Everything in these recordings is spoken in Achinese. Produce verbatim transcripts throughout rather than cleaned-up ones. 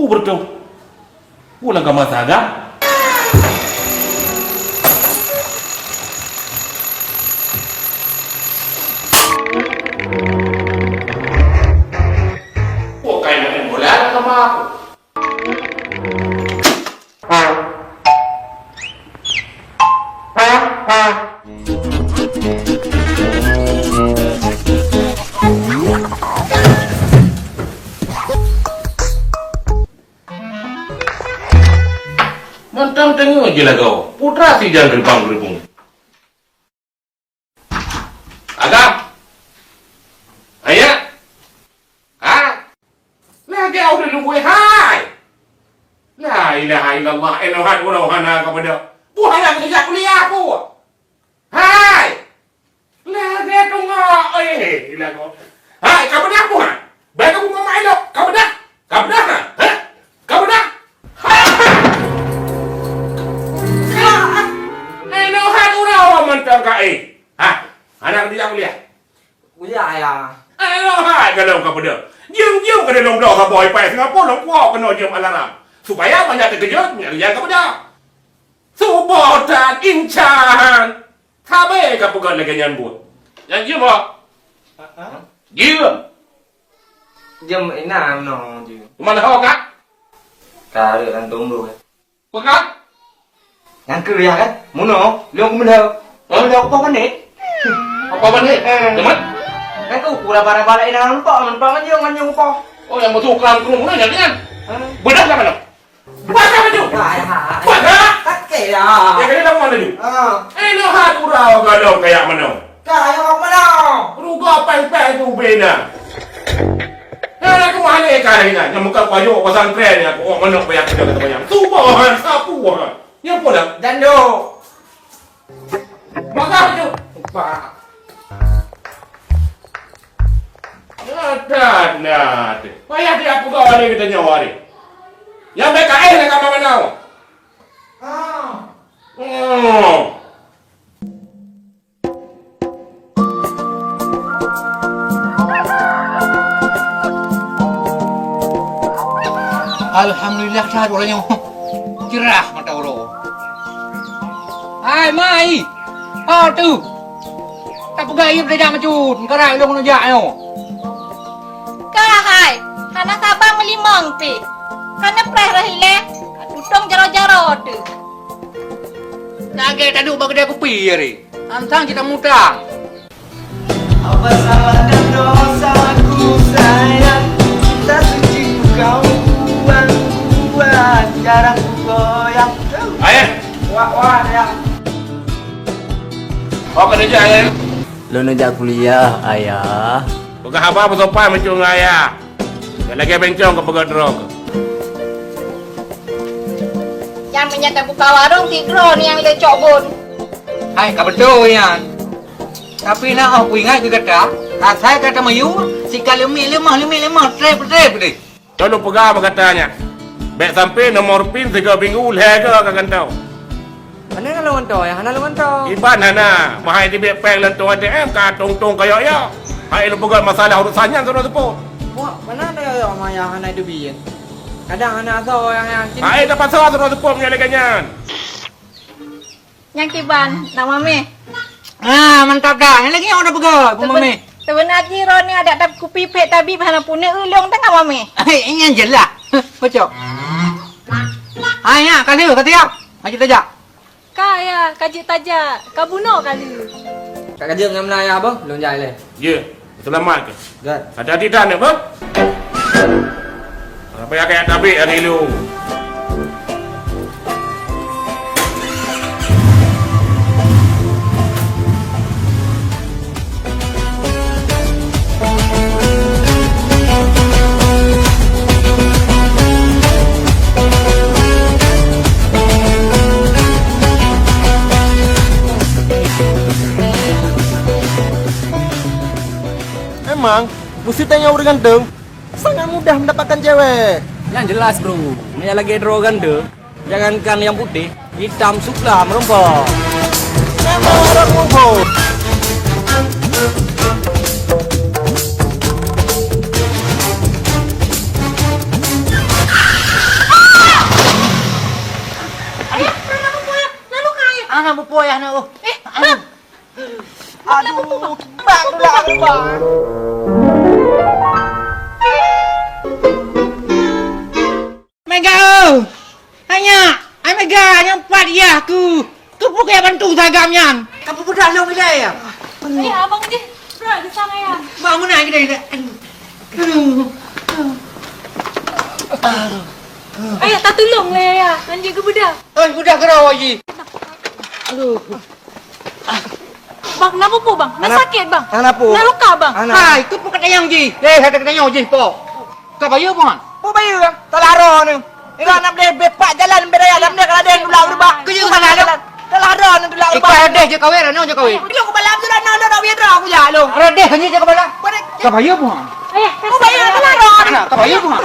Beureutoh. Ulang ka masa agam. Bukai main bola sama aku. Mantong teungoh jilagoe, putra sijang geuribang-geuribung. Agam! Ayah! Ha? Lagèe ureueng lumbôi, hai! La ilaha illallah, inoe hat uroe hana kapeudeuh. Buhai nyang geujak kuliah, buh! Hai! Lagèe tungoh, eh, lagoe. Hai, kapeudeuh buhai! Bèk kapeugah mak ilok, kapeudeuh! Kapeudeuh, ha? Ha? Kapeudeuh! Ha! Ha! Hai, noh han uroe mantong ka, eh. Ha? Hana geujak kuliah? Kuliah, Ayah. Hai, noh hai, galom kapeudeuh. Jeuem-jeuem ka lôn bloe saboh iPad Singapura, lôn kuok keunoe jeuem alarm. Supaya banyak teukeujot, nyak rijang kapeudeuh. Suboh that incan. Sabe kapeugah lagèe nyan buet. Nyan jeuem, Bok? Ha, ha? Jeuem. Jeuem inan noh, jeuem. Mana ho, Kak? Ka rhot lam tong dua. Peugah? Nyang keu ya kan? Munoe, lôn keumeulhö. Hah? Keumeulhö kupoh pané. Kupoh pané? Eh. Deungon? Kan keu uku raba-raba laén nyang lumpah, lumpah ngon jeuem, ngon jeuem kupoh. Oh, nyang beutôi ukeuran krueng na nyan, nyan. Hah? Beudôh ka manoe? Buat apa tu? Hai, hai. Buat apa? Sakét ya. Ya, kena lawan tadi. Ah. Eh, noh hat uroe galom kayak manoe. Ka, ya, mana? Rugoe pèng-pèng tu bina. Hana keumahan ié ka lagèe nyan, nyang muka pajoh pesantren nyan, awak manok payah kerja kata payah. Suboh han, sapu han. Nyan pun dah. Jando. Makan tu. Pak. Nada, nada. Payah dia peugah ni kita nyawa ni. Yang B K S nak kamar mana? Ah. Oh. Alhamdulillah, that uroe nyoe. Cerah mata uroe. Hai, Mai! Ho tu! Tapeugah ié tajak meucut, meukarai ulôn neujak nyoe. Ka hai, hana saba meulimong pih. Hana preh reuh ilèe, tutông jaroe-jaroe teuh. Lagèe taduek bak keudè kupi, Ari. Tantang cit tamutang. Apa salah dan dosaku, sayang? Tak suci ku kau buang-buang, jarang ku goyang. Ayah. Wah, wah, ya. Kau kerja, Ayah? Lôn neujak kuliah, Ayah. Peugah haba beusopan meucue ngon Ayah. Lagèe bencong keu peugöt droe keuh. Nyang meunyo tabuka warong sidroe nyang lé cok bôn. Hai, ka beutôi nyan. Tapi na óh kuingat keu gata, asai ka tamiyueb, sika leumiek leumah, leumiek leumah, trép, trép deh. Lôn peugah bak gata nyan, bèk sampoe nomor pin sigoe minggu lhèe goe ka gantoe. Hana lôn gantoe, ya, hana lôn gantoe. Iban hana, meuhai teubiet péng lam ateueh A T M ka tong-tong kayok-yok. Hai lôn peugah masalah urusan nyan sidroe seupôt. Wah, mana ada ya, ma ya hana teubiet. Kadang hana asoe nyang, nyang sini. Hai tapasah sidroe seupôt meunyo lagèe nyan. Nyang kiban, na mamèh. Ah, mantap dah. Nyang lagèe nyoe dah peugah, Bu Mamèh. Teubeuna jih droeneuh adak dap kupi pèt tabib hana puneuk ulông teungoh mamèh. Nyan jeulaih. Pocok. Hai, nyan, ka lheueh, ka siap. Ka jeuet tajak. Ka, ya, ka jeuet tajak. Ka bunoe ka lheueh. Ka, ka jeuet ngon meunan, ya, boh? Lôn jai lé. Ye, seulamat keuh. Gat. Hati-hati tan, ya, boh? Sampai akak tabik hari lu. Memang, musti tanya ureueng ganteng, sangat mudah mendapatkan cewek. Yang jelas, bro, meunyo lagèe droe ganteng, jangankan yang putih, hitam sukla meureumpok. Memang orang mumpung. Oh, ya, nah, oh. Eh, Bang! Aduh, Bang, udah, Bang. Mega, oh! Hai nyak! Hai Mega, nyang pat yah ku! Keupeue keu bantu sagam nyan? Kapeue peugah lôn ilèe, ya? Ayah, abang jih. Bro, di sana, ya. Bang, meunan kita, kita. Aduh. Aduh. Ayah, tatulông lé, Ayah. Hanjeuet geubeudôh. Oi, beudôh keudroe jih. Aduh. Bang, na peue, Bang? Na sakét, Bang? Na peue? Na luka, Bang? Hai, keupeue katanyong jih? Eh, hai katanyong jih, po. Ka bayeue, Bang? Peue bayeue, Bang? Talah roh ni. Ingat nak beli bepak jalan beraya, nak beli kalau ada yang tulak berubah. Keu jeuet salah, Long. Talah roh ni tulak berubah. Ikau ada je kawin, ada je kawin. Ilong kepala tu dah nak, dah, dah, dah, dah, aku jak, Long. Ada deh, hanya je kepala. Ka bayeue, Bang? Ayah, kasih. Ka bayeue, talah roh ni. Ka bayeue, Bang?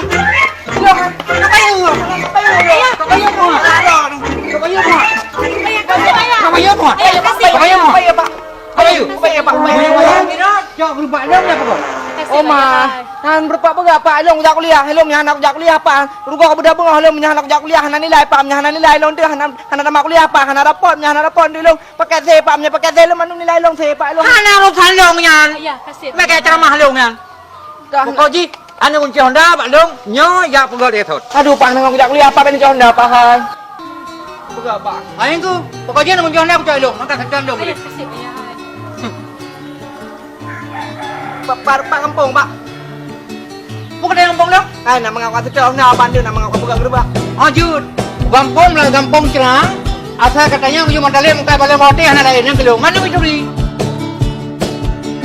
Long, ka bayeue, Long. Ka bayeue, Long. Ka bayeue, Bang? Talah roh ni. Ka bayeue, Bang? Ayah, kasih, Ayah. Ka bayeue, Bang? Ayah, kasih. Ka bayeue, Bang? Ka bayeue, Bang? Ka bayeue, Bang? Cok, berubah Long dah pokok. Oma, han berubah peugah, Pak. Ilong jak kuliah. Ilong nyan hana jak kuliah, Pak. Rugoe beudôh beungoh ilong nyan hana jak kuliah, hana nilai, Pak. Nyan hana nilai ilong tu, hana, hana tamat kuliah, Pak. Hana rapot, nyan hana rapot ilong. Pakai se, Pak, nyan pakai se, ilong mandum nilai ilong se, Pak, ilong. Hana urusan long nyan. Ayah, kasih. Pakai ceramah long nyan. Pokok jih, Aneuk kunci Honda bak lôn, nyoe jak peugöt lé thot. Aduh, Pak, nanggroe jak kuliah, Pak, bèk neucok Honda, Pak, hai. Peugah, Pak. Hai, Teungku, pokok jih aneuk kunci Honda kucok lôn, maka seutôt lôn. Pak, Pak, Pak, gampông, Pak. Peue keuneuk gampông lôn? Hai, nak mangat kucok Honda, Pak, nak mangat kupeugah geureuba. Oh, jeuet. Gampông lam gampông Ceurang, asai katanyong yue meutalèe muka balèe meuhoti hana laén nyang keulong. Mandum ituri.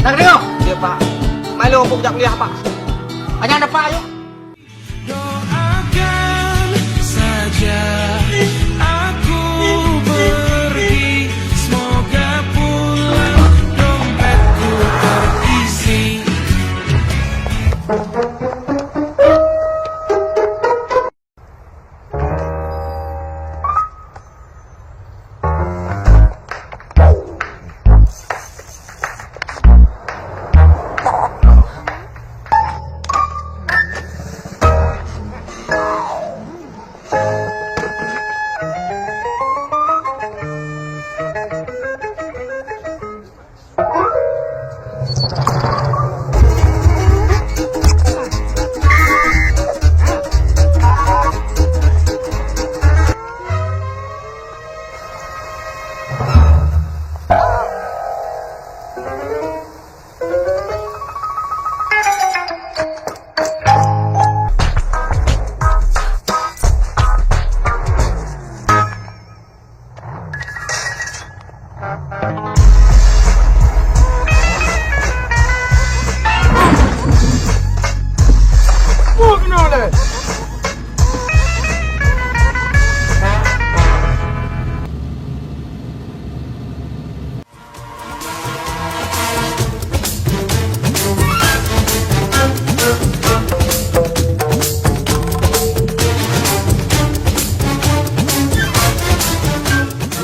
Ka deungoe? Iya, Pak. Malu, Pak, jak kuliah, Pak. Anyang dapat, ayo. Doakan saja aku pergi, semoga pulang dompetku terisi.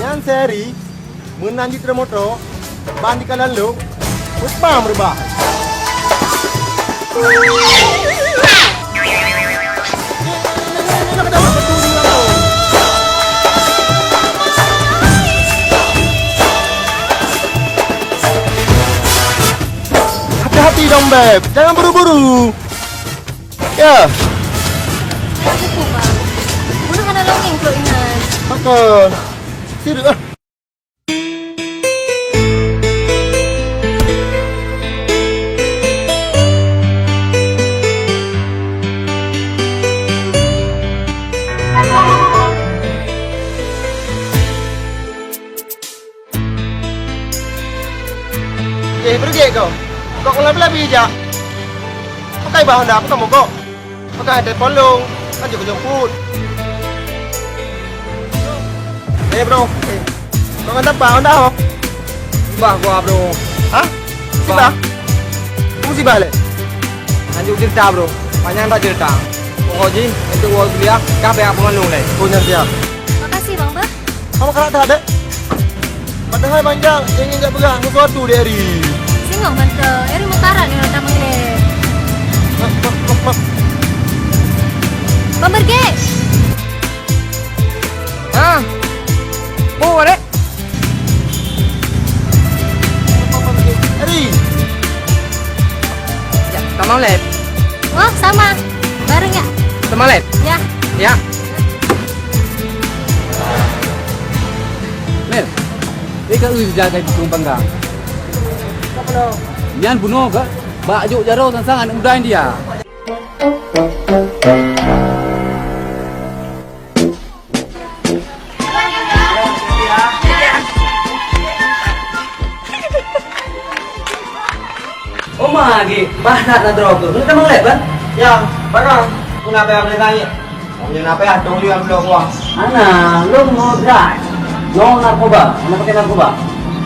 Nyan sehari, meunan jitreun moto, ban dikalan lôn, beupam reubah. Hati-hati dong, Beb. Jangan buru-buru. Ya. Ada tu, Bang. Bunuh hana longeng, Kak Inan. Maka. Sirek, ah. Eh, beureuguek kau. Kok meulabi-labi jak. Pakai bah Honda, apa kamu kok? Pakai telepon long, kan juga jemput. Eh, bro. Eh. Kau ngan apa Honda, ho? Bah gua, bro. Hah? Sibah? Kamu sibah, leh? Lanjut cerita, bro. Panjang tak cerita. Pokok jih, untuk gua kuliah, kah banyak pengeluh, leh. Kau nyan siap. Makasih, Bang Beh. Kamu karat tak, Dek? Padahal Bang Jal ingin jak peugah sesuatu di Eri. Singoh mantong, Eri meukarat ngon ata meulé. Mak, mak, mak, mak. Pembergek! Ah, bu, Dek. Mama, bareng ya? Teuma lé? Ya. Ya. Mel, eh, ka eu jagai tukang panggang. Nyan bunoe ka bak jok jaroe sang-sang aneuk muda India. Oma lagi, bah that na droe tu. Ni tamong lé, Bang? Ya, barang. Pun apa yang boleh tanya? Kamu nak apa ya? Tunggu yang belum wah. Ana, lôn ngon dai. Ngon narkoba, hana pakai narkoba.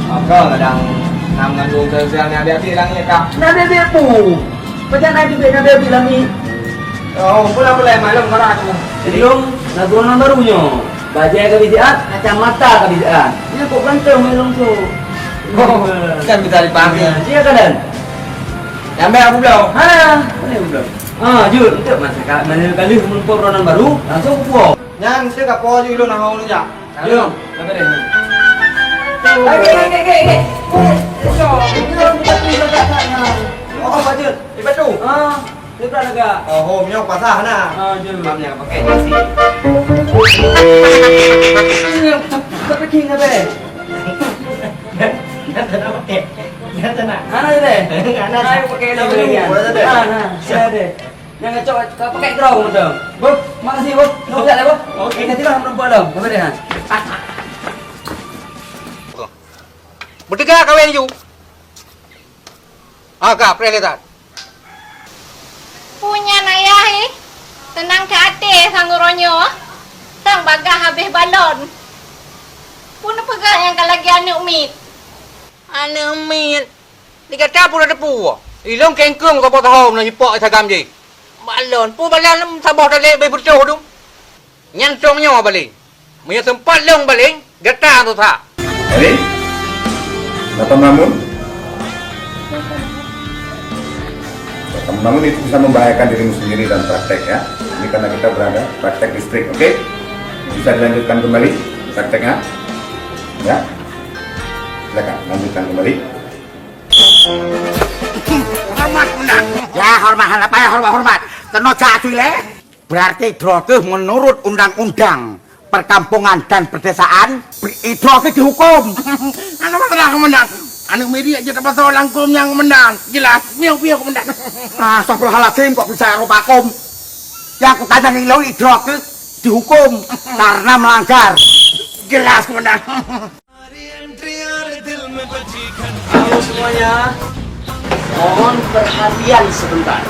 Apa kadang nam ngandung sosial ni adik-adik langit kah? Nah, bebek pu. Pajan ai teubiet na baby lami. Oh, pula-pula malum marah aku. Jadi lom na gurungan baru nyoe. Bajée ka bijian, kacamata ka bijian. Nyoe kok ganteng mai lom tu. Oh, kan bisa dipakai. Iya kan, Dan? Nyampe aku belum? Ha, boleh belum? Ah, jut, untuk masa ka-, mana kali menumpuk ronan baru, langsung kupuo. Nyan, saya ka po je ulun hau ulun jak. Jom, apa dia? Hai, hai, hai, hai, hai. Oh, apa je? Di batu. Ah. Dia tak lega. Oh, ho, meunyoe pasah na. Ah, jom. Bang, jangan pakai nasi. Tapi king apa? Nyata nak pakai. Nyata nak. Ana deh. Ana. Ayo pakai dulu. Boleh deh. Ah, nah, saya deh. Nyang cok ka pakai kerau macam. Bos, makasih, Bos. Bos, tak ada, Bos. Okey. Eh, nanti lah, nampak dah. Apa dia? Berdegar kawin you. Agak preh letat. Punya ayah eh, tenang ke até sang uroe nyoe. Sang bagah habéh balon. Pun peugah nyang ka lagi aneuk miet. Aneuk miet. Di gata pun ada pue. Ilong kengkong saboh tahom na jipok Instagram jih. Balon. Pun balon saboh talek bei putôh tu. Nyan song nyoe baling. Meunyoe sempat lôn baling, gata tu that. Jadi, Bapak Mamun, Bapak Mamun itu bisa membahayakan dirimu sendiri dan praktek ya. Ini karena kita berada praktek listrik, oke? Bisa dilanjutkan kembali prakteknya? Ya. Silakan lanjutkan kembali. Hormat menang. Ya, hormat apa ya, hormat, hormat. Kena cak tu le. Berarti droe kheueh menurut undang-undang perkampungan dan perdesaan, droe kheueh dihukum. Anak mana menang? Anak media aja terpaksa langkum yang menang. Jelas, miau-miau menang. Astagfirullahaladzim, kok bisa rupa kum? Yang kutanya ngilau droe kheueh dihukum karena melanggar. Jelas menang. Halo semuanya, mohon perhatian sebentar.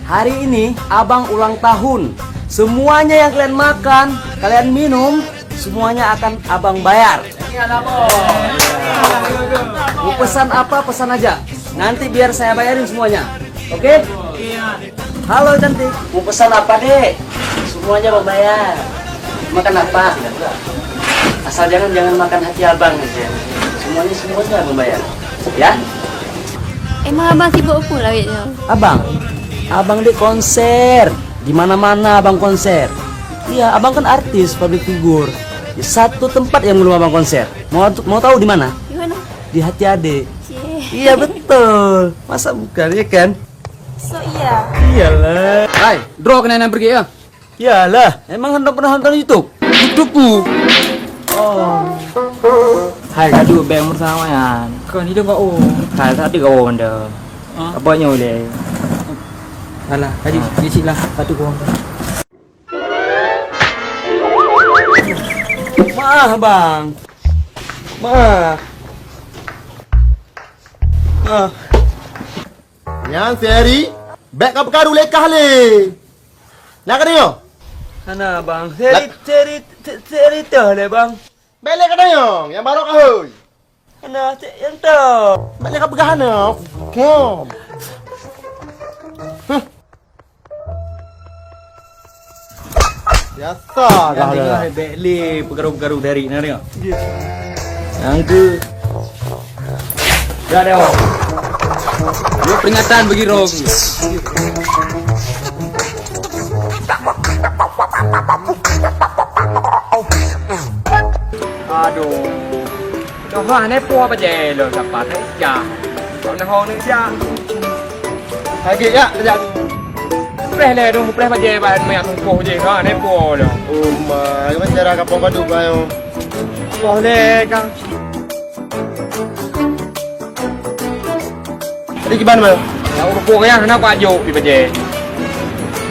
Hari ini abang ulang tahun. Semuanya yang kalian makan, kalian minum, semuanya akan abang bayar. Mau pesan apa, pesan aja. Nanti biar saya bayarin semuanya. Oke? Halo cantik, mau pesan apa dek? Semuanya abang bayar. Makan apa? Asal jangan jangan makan hati abang aja. Semuanya semuanya abang bayar. Ya? Emang abang sibuk apa lawet nyoe? Abang, abang dek konser. Di mana-mana abang konser. Iya, abang kan artis, public figure. Di satu tempat yang belum abang konser. Mau mau tahu di mana? Di mana? Di hati adik. Cie. Iya betul. Masa bukan ya kan? So iya. Iyalah. Hai, droe keunan nyang pergi ya? Iyalah, emang hana pernah nonton YouTube? YouTube-ku. Oh. Hai, kadu beng bersama ya. Kau ni dong kau. Hai, tadi kau benda. Ah. Apa nyoe le? Alah, tadi bicik lah satu kau. Maaf, Bang. Maaf. Ah. Nyan si Eri, bèk ka peukaru lé kah lé. Na ka deungoe? Hana, Bang. Seri, seri, seri teuh lé, Bang. Bèk lé ka deungoe, nyang barô ka hôi. Hana, cek nyang teuh. Bèk lé ka peugah hana. Kom. Huh. Biasa dah. Bèk lé peukaru-peukaru dari na deungoe. Nyang ke dah dah. Ini peringatan bagi Rong. Aduh. Kau ha ne po apa je lo dapat ya. Kau na ho ne ya. Lagi ya, ya. Preh lé dong, preh bajèe ban meuyak tungkoh jih ka, nepo lom. Oh ma, gimana cara kapong padub ka nyoe? Poh lé ka. Tadi kiban, Bang? Ya, urupoh ya, kenapa ajo pi bajèe?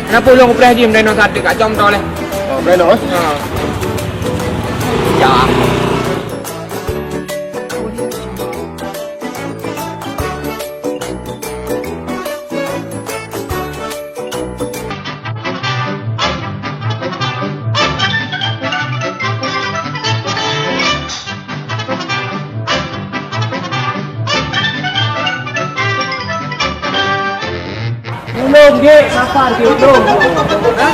Kenapa ulôn kupreh jih meudainoe sateuk ka com toleh? Oh, meudainoe, eh? Ha. Ya. Ulôn gèt, sapa gèt ulôn? Hah?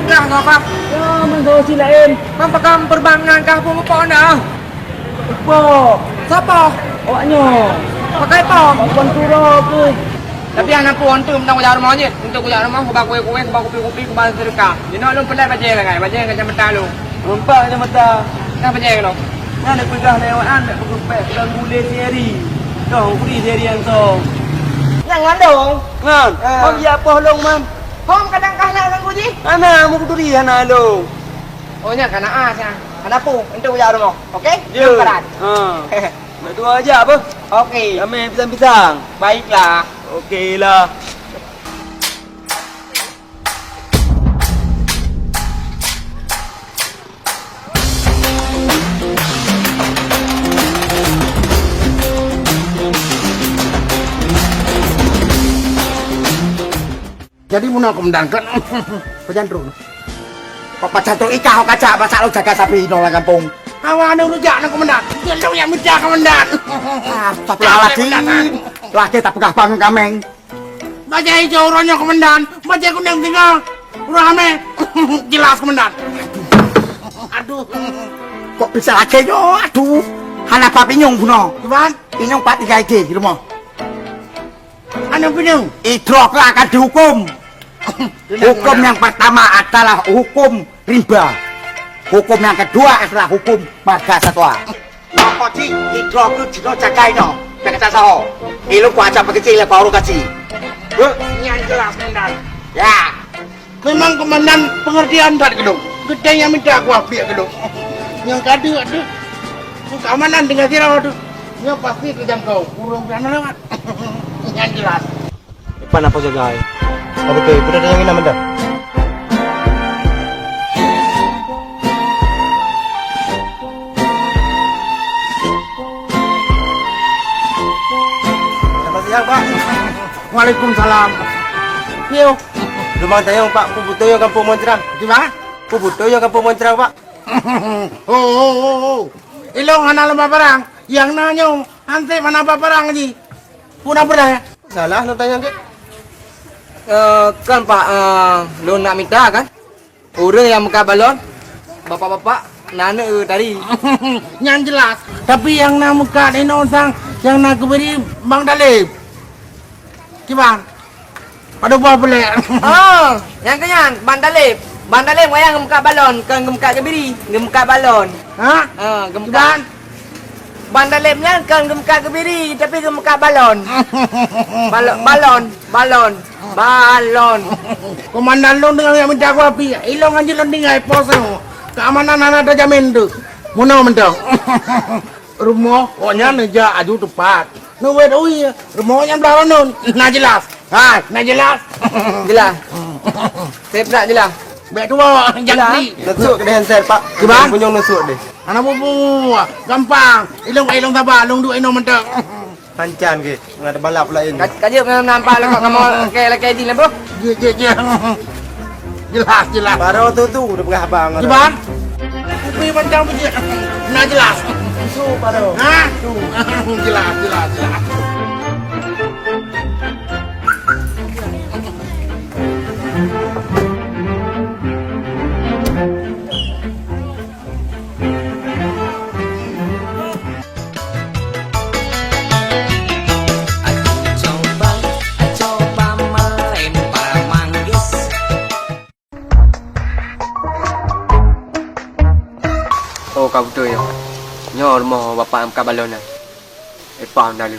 Nah, ngapa? Ya, meunan si laén. Bang, pakam peurbangan kah pun mupo na? Mupo. Sapa? Awak nyoe. Pakai apa? Bukan kuro tu. Tapi anak pun tu, mentang kujak rumah jih. Untuk kujak rumah, kubah kue-kue, kubah kupi-kupi, kubah sedekah. Jinoe lôn peulai bajèe langai, bajèe kacamata lôn. Nampak kacamata. Nah, bajèe keunoe. Nah, nak peugah lewat, nak peugupet, peugah gulé sehari. Dong, beri sehari yang so. Nyang ngandong. Ngan. Ah. Hom ya poh lôn, man. Hom kadang kah nak ganggu jih? Ana, mau kuturi ana lôn. Oh, nyan kana ah, nyan. Kana pu, untuk kujak rumah. Okey? Ya. Lôn parat. Ha. Nak dua aja apa? Okey. Kami pisang-pisang. Baiklah. Okey lah. Jadi meunan komandan kan? Pajan trok. Pak pajan trok ikah ho kaca pasak lo jaga sapi inoe lam gampông. Awak anu rujak nang komandan. Dia lo yang minta komandan. Ah, tapi laki. Laki tak peugah bang kameng. Bajèe ijo uroe nyoe komandan, bajèe kunéng tinggai. Uroe ramè. Jelas komandan. Aduh. Kok bisa lagèe nyoe? Aduh. Hana pap inyong bunoe. Cuman inyong pat tinggai di rumah. Anu pineung. Idroe keuh akan dihukum. Hukum nyang pertama adalah hukum rimba. Hukum nyang kedua adalah hukum marga satwa. Mako cit, idroe keuh jinoe cakai nyoe. Pek kata saho. Ilung kuaca pekecil ya baru kaci. Beuh, nyan jelas komandan. Ya. Memang komandan pengertian that keudong. Geutanyoe nyang minta kuah piek keudong. Nyang ka deuek deuh. Keamanan tinggai sidroe deuh. Nyoe pasti teujangkau. Ureueng ka na lewat. Nyan jelas. Ipan apa jagai? Oke, udah ada yang inam dah. Selamat siang, Pak. Waalaikumsalam. Yo. Lumang tayong, Pak. Ku butoe yo gampông Moncrang. Di mana? Ku butoe yo gampông Moncrang, Pak. Ho, ho, ho, ho. Ilong hana leumah barang. Yang na nyoe, hanse mana barang ji. Puna pernah ya? Salah nak tanya ke? Eh, kan Pak, eh, lôn nak minta kan? Ureueng nyang meukat balon, bapak-bapak, na aneuk tadi. Nyan jelas. Tapi nyang na meukat inoe sang, nyang na geubri Bang Dalib. Kiban? Padub boh peulek. Oh, nyang keu nyan, Bang Dalib. Bang Dalib wayang geumeukat balon, kon geumeukat geubri, geumeukat balon. Ha? Ha, geumeukat. Kiban? Bang Dalib nyan kon geumeukat geubri, tapi geumeukat balon. Balon, balon, balon, balon. Komandan lôn deungon nyang minta kuah piek, ilong hanjeuet lôn tinggai pos nyoe. Keamanan hana teujamin tu. Meunoe mantong. Rumoh, awak nyan neujak aju teumpat. Neuwet ui, rumoh nyan blah ronon. Na jelas. Ha, na jelas. Jelas. Saya pernah jelas. Bèk tuwo, jangkrik. Neusuk keudeh handset, Pak. Kiban? Punyueng neusuk deh. Hana bubu, gampang. Ilong, ilong saba, ilong duek inoe mantong. Pancan ke, ngat balap lain. Ka-, kajeup na nampak lah kok kamoe lakèe-lakèe jih lah, Bro. Jeuet, jeuet, jeuet. Jelas, jelas. Baru tu, tu, udah peugah abang. Kiban? Kupi panjang bujik. Na jelas. Su, baru. Ha? Su. Jelas, jelas, jelas. Acu coba, coba melempar manggis. Oh, ka beutôi nyoe. Nyoe rumoh bapak meukat balon nyan. Epah na lé.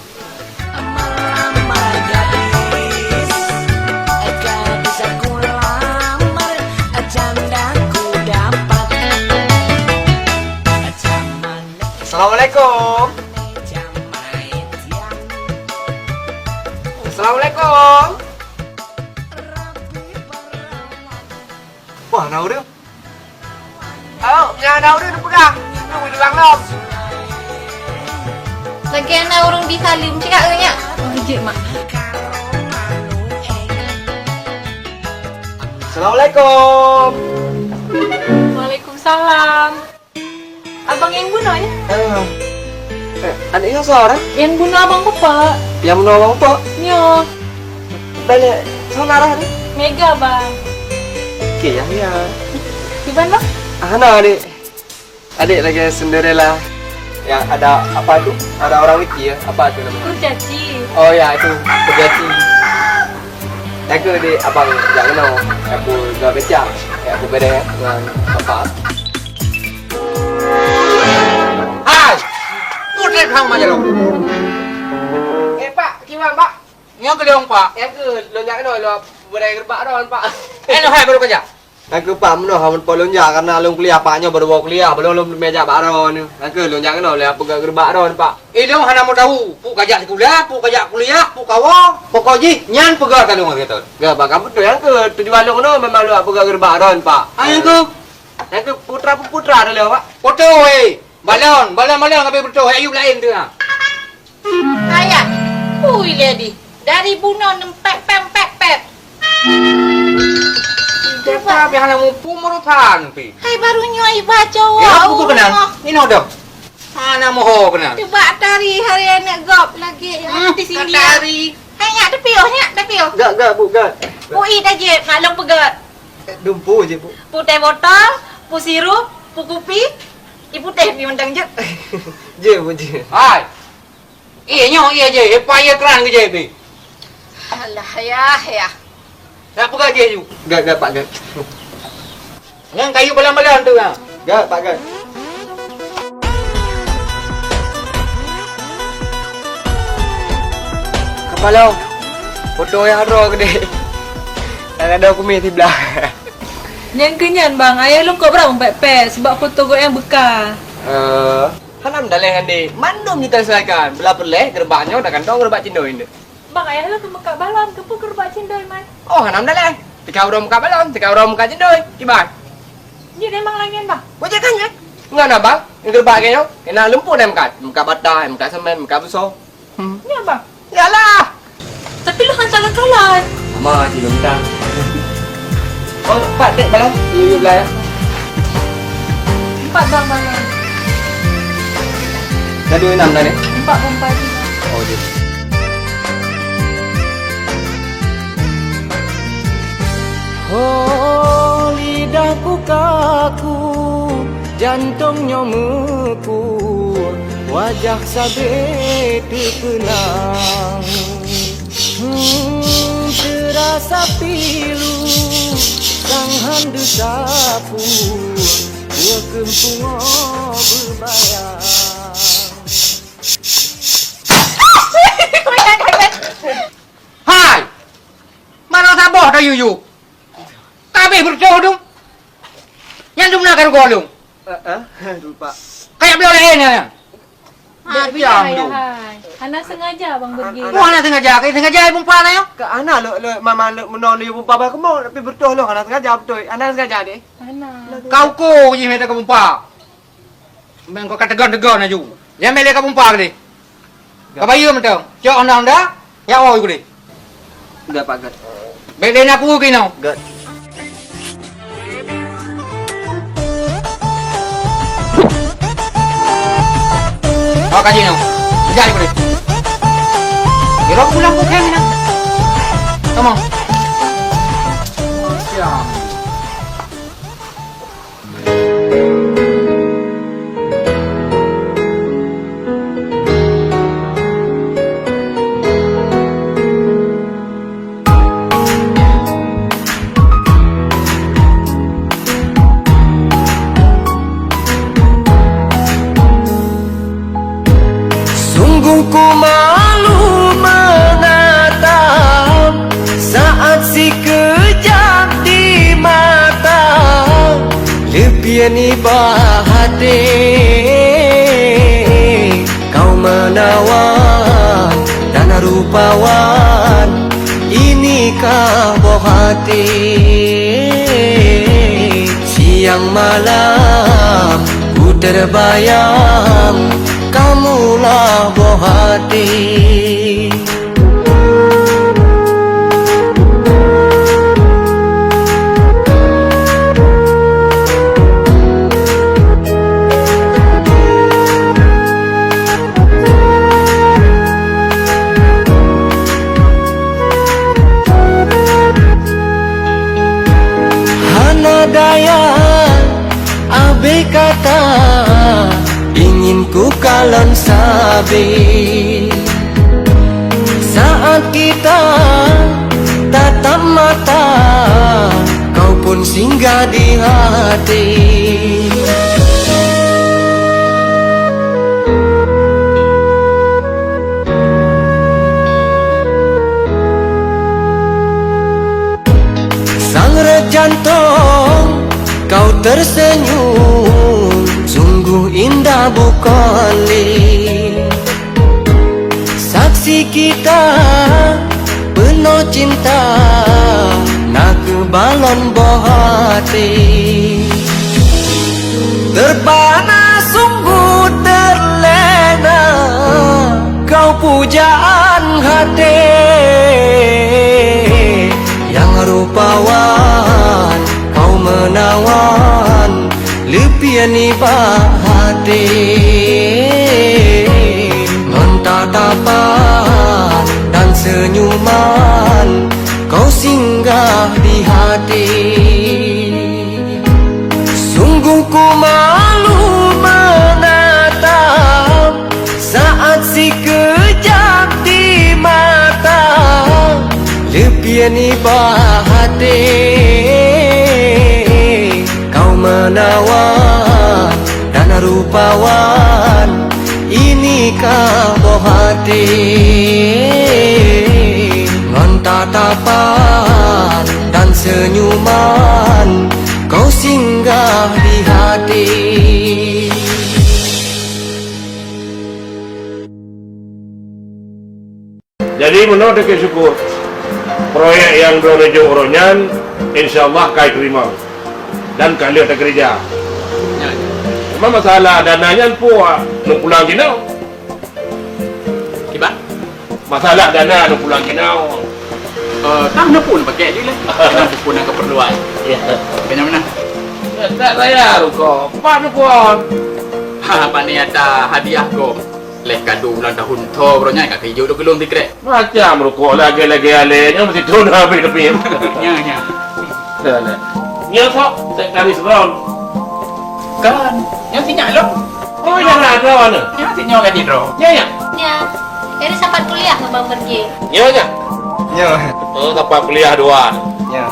Wah, na ureueng. Oh, nyang na ureueng neupeugah. Nyoe ureueng lom. Lagèe na ureueng di Salim, cit ka, eh, nyak. Jeuet, Mak. Assalamualaikum. Waalaikumsalam. Abang nyang bunoe, ya? Eh, eh, aneuk nyoe soe, eh? Nyang bunoe abang Pupuk. Nyang bunoe abang Pupuk? Nyoe. Balik, soe ngaran, eh? Mega, Bang. Oke, ya, ya. Kiban, Bang? Ah, hana, adik. Adik lagi Cinderella. Yang ada apa tu? Ada orang lucu ya? Apa tu nama? Kurcaci. Oh ya, itu Kurcaci. Jaga dek abang jak keunoe. Aku jual becak. Ya, aku beda dengan apa? Hai! Putri kang majalong. Eh, Pak, kiban, Pak? Nyoe keuliong, Pak. Ya ke, lôn jak keunoe, lôn berai gerbak ron, Pak. Eh, noh hai baru kerja. Nyan keuh, Pak, meunoe hana meuteupeu lôn jak, karena lôn kuliah, Pak, nyoe baru woe kuliah, belum lôn meujak bak droeneuh. Nyan keuh lôn jak keunoe lé peugah geubak droeneuh, Pak. Eh, lôn hana meudahu, peue kajak sikula, peue kajak kuliah, peue kawoe. Pokok jih nyan peugah ka lôn ngon gata. Geuh, Pak, ka beutôi nyan keuh tujuan lôn keunoe memang lôn peugah geubak droeneuh, Pak. Ah, nyan keuh. Nyan keuh putra-putra droeneuh, Pak. Beutôi, weh. Balon, balon-balon habéh beutôi, ayub laén teuh, ha. Ayah, ui lé di. Dari bunoe nem pet, pet, pet, pet. Gata pih hana muphom urosan pih. Hai baru nyoe iba cowok. Ya, aku keunan. Inoe dong. Hana moho keunan. Cuba tari hari aneuk gob lagi ya. Hmm, artis India. Tari. Hai nyak tepiôh, nyak tepiôh. Gak, gak, Bu, gak. Ui dah je, maklum peugah. Dumpu je, Bu. Putih botol, pu sirup, pu kupi, i putih pi mantong je. Je, Bu, je. Hai. Eh, nyoe, iya je, hepa iya kran ke je, Bi? Alah, yah, yah. Nak peugah je, Yu? Gak, gak, Pak, gak. Nyan kayu balang-balang tu, ha? Gak, Pak, gak. Kapalo, foto nyang droe keudeh. Nyang ada kumis siblah. Nyang keunyan, Bang, ayah lôn kok brat pet-pet sebab foto gobnyan beuka. Eh, Hana meudaleh nyan deh. Mandum jiteuseulaikan. Blah peureulèe, geureubak nyoe dan kantong geureubak cindoi nyoe. Bang, ayah lôn keu meukat balon, keupeue geureubak cindoi man? Oh, hana meudaleh. Teuka uroe meukat balon, teuka uroe meukat cindoi. Kiban? Jeuet memang lagèe nyan, Bang? Wajah kan, ya? Ngon abang, geureubak lagèe nyoe. Kena lumpur dan meukat. Meukat bata, meukat semen, meukat buso. Hmm. Nyoe, Bang. Yalah. Tapi lôn hana kalon-kalon. Sama cit lôn minta. Oh, empat dek balon. Iya, iya, belah ya. Empat, Bang, balon. Dah dua enam dah ni. Empat puluh empat. Oh, dia. Ho lidah ku kaku, jantong nyoe meupue, wajah sabe teupeunang. Hmm, teurasa pilu, sang han deusapu, buet keumpung beubaya. Hai! Mano saboh tayue-yue? Ka habéh beureutoh dum. Nyan dum na ka rugoe lôn. Eh, eh, lupa. Kayak bloe laén nyan. Ha, Dek diam ayah, dum. Hai. Hana sengaja, Bang, beugih. An-, an-, Wah, hana sengaja. Kayak sengaja ai pumpa na nyoe. Ka hana lo, lo, mama lo, meunoe lo pumpa bah keumoe, tapi beureutoh lo, hana sengaja beutôi. Hana sengaja deh. Hana. Kau ko jih mita ka pumpa. Meng kau ka tegon-tegon laju. Nyang mele ka pumpa keudeh. Ka bayeue mantong. Cok honda-honda, nyak woe keudeh. Enggak, Pak Gat. Bèk lé na ku keunoe. Enggak. Awak kaji nyoe. Kejap keudeh. Kira pulang ku khem ina. Come on. Siap. Sungguh ku malu menatap saat sikeujap di mata, leupie nibak até. Kau menawan dan rupawan, inikah boh até. Malam ku terbayang kamulah boh hati. Hana daya abéh kata ingin ku kalon sabe. Saat kita tatap mata, kau pun singgah di hati. Sang raja jantong, kau tersenyum, sungguh indah bukan lé. Saksi kita penuh cinta, na keubalon boh hati. Terpana sungguh terlena kau pujaan hati. Nyang rupawan kau meunawan, leupie nibak hati. Ngon tatapan dan senyuman kau singgah di hati. Sungguh ku malu menatap saat sikeujap di mata, leupie nibak hati. Kau meunawan dan rupawan, inikah boh hati. Ngon tatapan dan senyuman kau singgah di hati. Jadi, meunoe teuka syukur, proyek nyang droeneuh jok uroe nyan, insya Allah ka jiteurimong dan ka lheueh takeurija. Ya, ya. Cuma masalah dana nyan peue neuk pulang keunoe? Kiban? Masalah dana neuk pulang keunoe. Eh, tang neupun pakai je lah. Kena pun ada keperluan. Ya. Kena mana? Ya, tak saya ruko. Pak neupun. Ha, Pak ni ada hadiah kau. Leh kado ulang tahun tho, bro, nyan ka keuh jok lôn sikrek. Macam rukok lagèe-lagèe alèh, nyoe meusitu na habéh teupiem. Nya, nya. Dah, dah. Nyoe sok, sek kari seudroe. Kan, nyoe si nyak lôn. Oh, nyoe na droe nyoe. Nyoe si nyoe ka jidroe. Nyoe, nyoe. Nya. Jadi sapat kuliah ngon Bang Pergi. Nyoe, nyoe. Nyoe. Oh, sapat kuliah dua. Nyoe.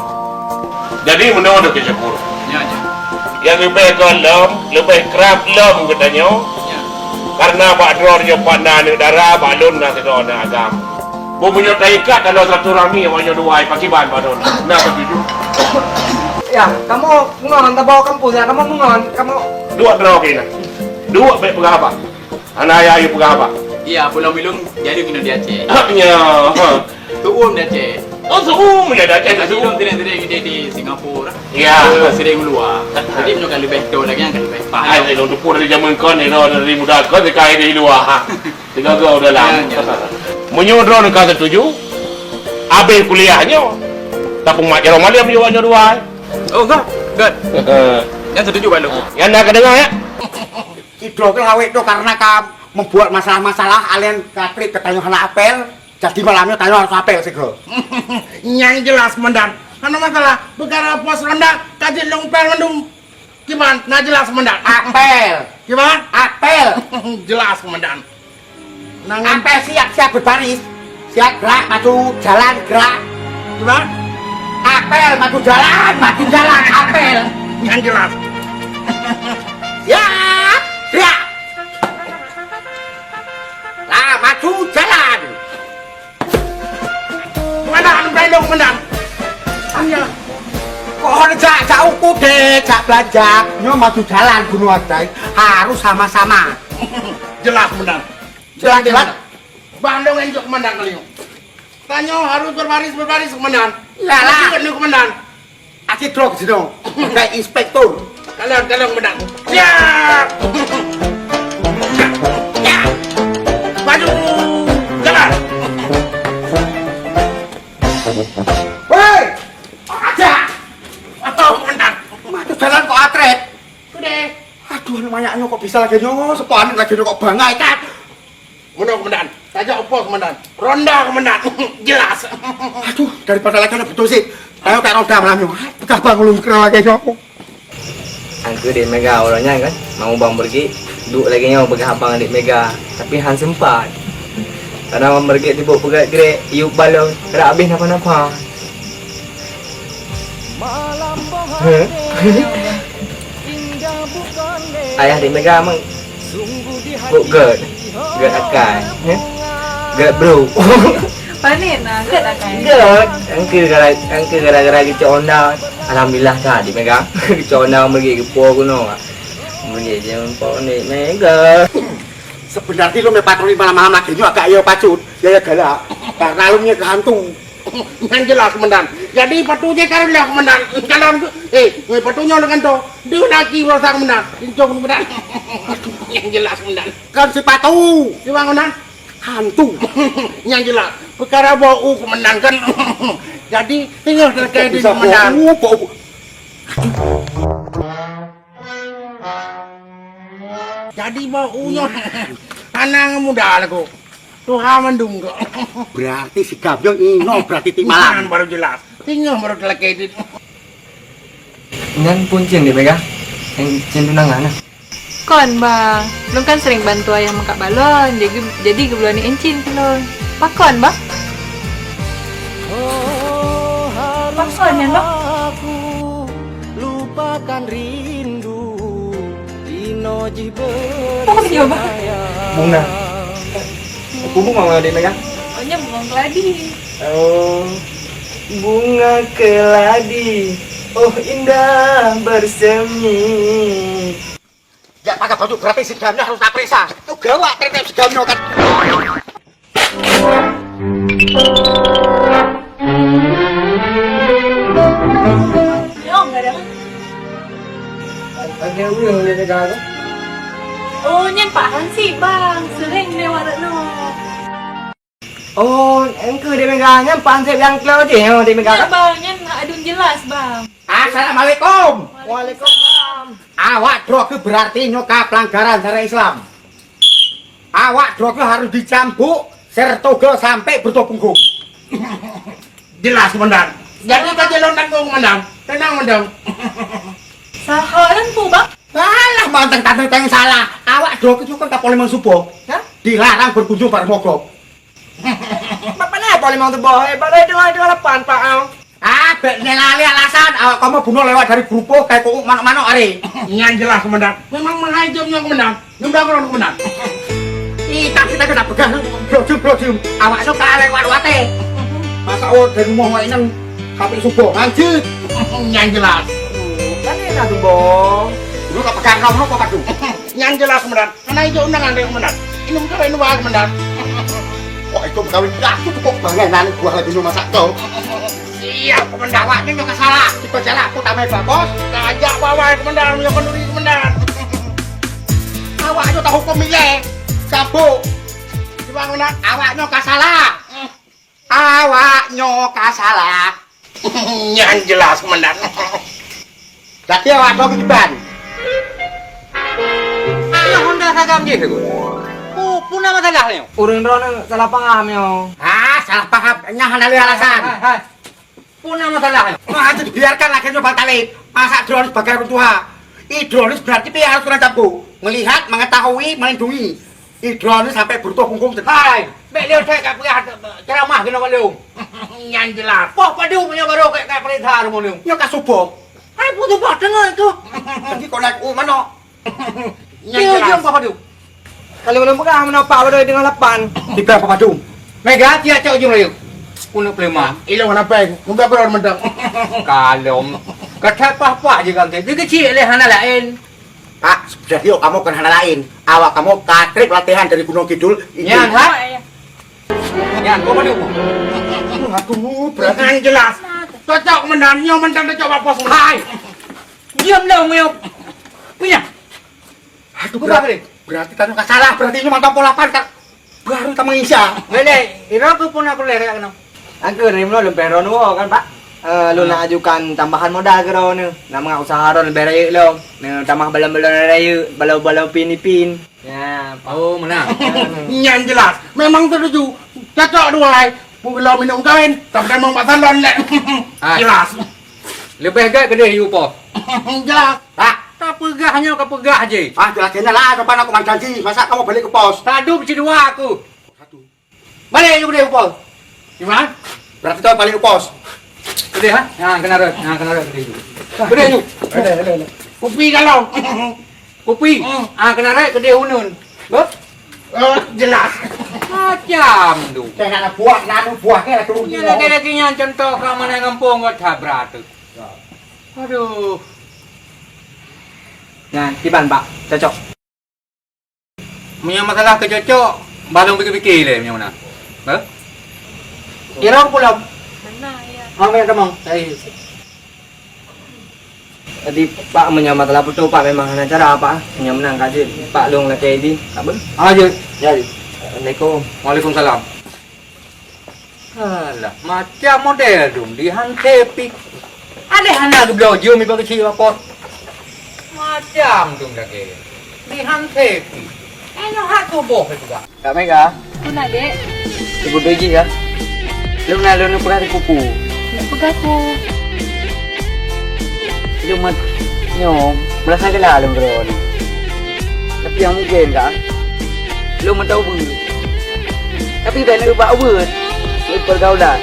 Jadi, meunoe teuh keu syukur. Nya, nya. Nyang leubeh kon lom, leubeh krab lom geutanyoe. Nya. Karena bak droe nyoe pat na aneuk dara, bak lôn na sidroe aneuk agam. Meunyoe taikat dalam silaturahmi awak nyoe dua, pakiban bak droe na. Na setuju? Ya, kamoe ngon tabawa kampus ya, kamoe ngon, kamoe. Duek droe keunan. Duek bèk peugah haba. Hana yah ayue peugah haba. Iya, pulang bilong jadi keunoe di Aceh. Nya. Tu'um di Aceh. Oh, tu'um ya di Aceh. Jadi tu'um. Lôn sering-sering di, di Singapura. Ya. Eh, sering luar. Jadi, meunyoe ka leubeh thon lagèe nyan ka leubeh paham. Ai, lôn teupeu dari jameun kon, dari muda kon, sekarang di luar. Tiga go dalam. Ya, ya. Meunyoe droeneuh ka setuju, habéh kuliah nyoe. Tapi mak jaroe malam juga nyoe dua. Oh, good. Good. Heeh. Nyan setuju, Pak Lôn. Nyan na ka deungö, ya? Sidroe keuh awét nyoe karena ka membuat masalah-masalah, alèh ka klik keu tanyoe hana apel, jadi malam nyoe tanyoe harus apel sigoe. Nyang jelas, Komandan. Hana masalah, peukara pos ronda ka jeuet lôn apel mandum. Kiban, na jelas, Komandan? Apel. Kiban? Apel. Jelas, Komandan. Nang apel siap-siap berbaris. Siap gerak, maju, jalan, gerak. Gimana? Apel, maju, jalan, maju, jalan, apel. Yang jelas. Siap, gerak. Lah, maju, jalan. Komandan, Bandung, Komandan. Iya. Kok jak, jak uku deh, jak belanja. Nyoe maju jalan gunung adai. Harus sama-sama. Jelas, Komandan. Jelas, jelas. Bandung enjok, Komandan, kali nyoe. Tanyoe harus berbaris, berbaris, Komandan. Iyalah. Harus ingat nih, Komandan. Aki trok sinoe. Kayak inspektur. Kalon, kalon, Komandan. Ya! Ya! Maju! Jalan! Woi! Aja! Oh, Komandan. Maju jalan kok atret. Udah. Aduh, aneuk manyak nyoe kok bisa lagèe nyoe, seupôt aneuk lagèe nyoe kok bangai, kan? Meunoe, Komandan. Tajak u pos, Komandan. Ronda, Komandan. Jelas. Aduh, daripada lagèe nyoe beutôi sit. Ayo, ka ronda malam nyoe. Peugah bang ulôn keu lagèe nyoe. Angkeu Dek Mega uroe nyan kan, mau Bang Bergek duek lagèe nyoe peugah abang Dek Mega, tapi han seumpat. Karena Bang Bergek sibuk peugèt-grek, yub balon, rab abéh napa-napa. Heh. Ayah Dek Mega meuh. Buet gèt. Gèt akai. Heh. Gèt bro. Panen lah, gèt akai. Gèt. Angkeu gara-, angkeu gara-gara geucok Honda. Alhamdulillah that Dek Mega. Geucok Honda meureugi geupo gunong. Meureugi jeumpol Dek Mega. Sebenarnya lo meupatroli malam-malam lagèe nyoe agak ya pacut. Ya, ya galak. Karena lo nyoe keu hantu. Nyang jelas, Komandan. Jadi, patu je kareueng lah, Komandan. Calon tu, eh, weh, patu nyoe dengan tu. Dua lagi berusaha, Komandan. Incong, Komandan. Nyang jelas, Komandan. Kan si patu. Si bang, Komandan. Hantu. Nyang jelas. Perkara bau, Komandan, kan. Jadi, tinggal terkait di Bisa Komandan. Bau, bau. Jadi bau nyoe hana muda lagu. Tuha mandum kok. Berarti si Gabyo inoe berarti ti malam. Baru jelas. Tinggal baru terlakèe dit. Nyan pun cin Dek Mega. Yang cin tunangan nah. Kon, Bang. Lôn kan sering bantu ayah meukat balon, jadi, jadi geubloe aneuk incin keu lôn. Pakon, Bang? Pakon nyan, Bang? Lupakan rindu, inoe jih Oh, iya, Bang. Bunga. Aku bunga mana dia pegang? Oh, nya bunga keladi. Oh, bunga keladi. Oh, indah bersemi. Jak pakai baju gratis, si Gamnya harus tak periksa. Itu gawat, ternyata si Gamnya kan. Nyong, enggak ada. Ada orang dia pegang tu. Oh, nyan Pak Hansip, Bang. Sering lewat kat nyoe. Oh, engkau dia pegang nyan Pak Hansip yang kelo je, oh, dia pegang. Nyan, Bang, nyan adun jelas, Bang. Assalamualaikum. Waalaikumsalam. Awak droe keuh berarti nyoe ka pelanggaran syariat Islam. Awak droe keuh harus dicambuk sertoga sampai bertuah punggung. Jelas, Komandan. Jadi ka jalan tanggung, Komandan. Tenang, Komandan. Saha nyan peue, Bang? Alah, manteng tanteng teng salah. Awak droe keuh kan ka poleh meusupo, ya? Dilarang berkunjung pada mogok. Bapak na poleh meusupo, eh, balai dua dua lapan, Pak, au. Ah, bèk nyan lé alasan, awak kamoe bunoe lewat dari Geruboh, kai keu'uk manok-manok aré. Nyan jelas, Komandan. Memang meuhai jeuem nyoe, Komandan. Nyoe bak droe, Komandan. Ih, tapi tak kena peugah, bro jeuem, bro jeuem. Awak nyoe ka lewat watèe. Masa oh, dari rumoh awak nyan sampai suboh, lanjut. Nyan jelas. Kan enak tu, Bang. Lu tak pegang kamu, apa tu? Nyan jelas, Komandan. Hana ijok undangan lé Komandan. Inong kawin wah, Komandan. Kok itu kawin dah cukup bangai nan buah lagi nu masak tu. Siap, Komandan. Awak nyoe ka salah. Kita jalan aku tamai bagus. Kajak bawah, Komandan, yang kenduri, Komandan. Awak nyoe tahu pemilih. Sabuk. Cuba, Komandan, awak nyoe ka salah. Awak nyoe ka salah. Nyan jelas, Komandan. Tapi awak droe kiban. Nyoe Honda sagam jih, Teungku. Pu-, puna masalah nyoe. Ureueng droeneuh salah paham nyoe. Ah, salah paham. Nyan hana lé alasan. Hai, hai, hai. Puna masalah nyoe. Nah, itu dibiarkan lagèe nyoe Bang Talib. Masa droeneuh sebagai orang tua. Ih, droeneuh berarti pih harus kurang cabut. Melihat, mengetahui, melindungi. Ih, droeneuh sampai bertuah punggung teuh. Hai, bèk lé utai ka peugah ceramah keunoe bak lôn. Nyan jelas. Poh padum nyoe baru ka, ka peurintah rumoh lôn. Nyoe ka suboh. Hai, peue suboh teungoh tu. Jadi kau naik u manok. Nyan jelas. Ujung poh padum. Kalau belum peugah meunoe pak baru dengan lapan. Tiga poh padum. Mega tiap cok ujung rayeuk. Uneuk pelima. Ilong hana pèng. Muka beron mantap. Kalom. Kata pah-pah je kan. Dia kecil leh hana lain. Pak, sudah yuk, kamoe kon hana laén. Awak kamoe ka trép latihan dari Gunong Kidul. Nyan, ha? Nyan, kau mana? Aku berani jelas. Cocok, Komandan. Nyoe mantong cocok bak pos. Hai. Diam dah, Muyup. Punya. Aduh, berarti, berarti tadi nggak salah. Berarti ini mantap pola pan, Kak. Baru tamat Isya. Boleh, ira aku pun aku lera kena. Angker ni meunan leumpah droen woe kan, Pak? Eh, lôn nak ajukan tambahan modal keu droen. Nama usaha droen leubeh rayeuk lom. Nah, tamah balon-balon rayeuk, balon-balon pin ipin. Ya, Pak. Oh, meunan. Nyan jelas. Memang setuju. Cocok dua ai. Pun kalau minum kawin, tapi kan mau pasangan lek. Ah. Jelas. Leubeh gèt keudeh yue po. Jelas. Tak. Tapeugah nyoe kapeugah jih. Ah, jelas kena lah, kapan aku main janji. Masa kamu balik ke pos? Tadu sidua aku. Balik yue keudeh u pos. Iman? Berarti kau balik ke pos. Keudeh, ha? Ha, kena rot. Ha, kena rot keudeh yue. Keudeh yue. Ada, ada, ada. Kupi kalau. Kupi. Hmm. Ah, kena rot keudeh uneun. Beuh? Eh, jelas. Macam tu. Saya nak buah, nak buah ke lah turun. Punya lagi-lagi nyan contoh ka mana gampông kau tabrak tu. Ya. Aduh. Nyan, kiban, Pak. Cocok. Meunyoe masalah keu cocok, bah lôn pikir-pikir lé meunyoe meunan. Hah? Kira pulom. Mana ya? Ha, meunyoe tamong. Hai. Jadi, Pak, meunyoe masalah peutu, Pak, memang hana cara, Pak. Meunyoe meunan ka jeuet, Pak, lôn lakèe di. Ka beuh? Ah, jeuet. Ya, jeuet. Assalamualaikum. Waalaikumsalam. Alah, macam model dum di hante pi. Ada hana geubloe jeuem iba keuci lapor. Macam dum lagèe di hante pi. Ayo hak tuboh juga. Kak Mega. Puna, Dek. Ibu Doji ya. Lu nak lu peugah kupu. Nak peugah ku. Lôn mat nyoe, meurasa geulah lôn keudroe nyoe. Tapi nyang mungken ka, lôn meutobat. Tapi bèk neubak ubeut, ngon peurgaulan.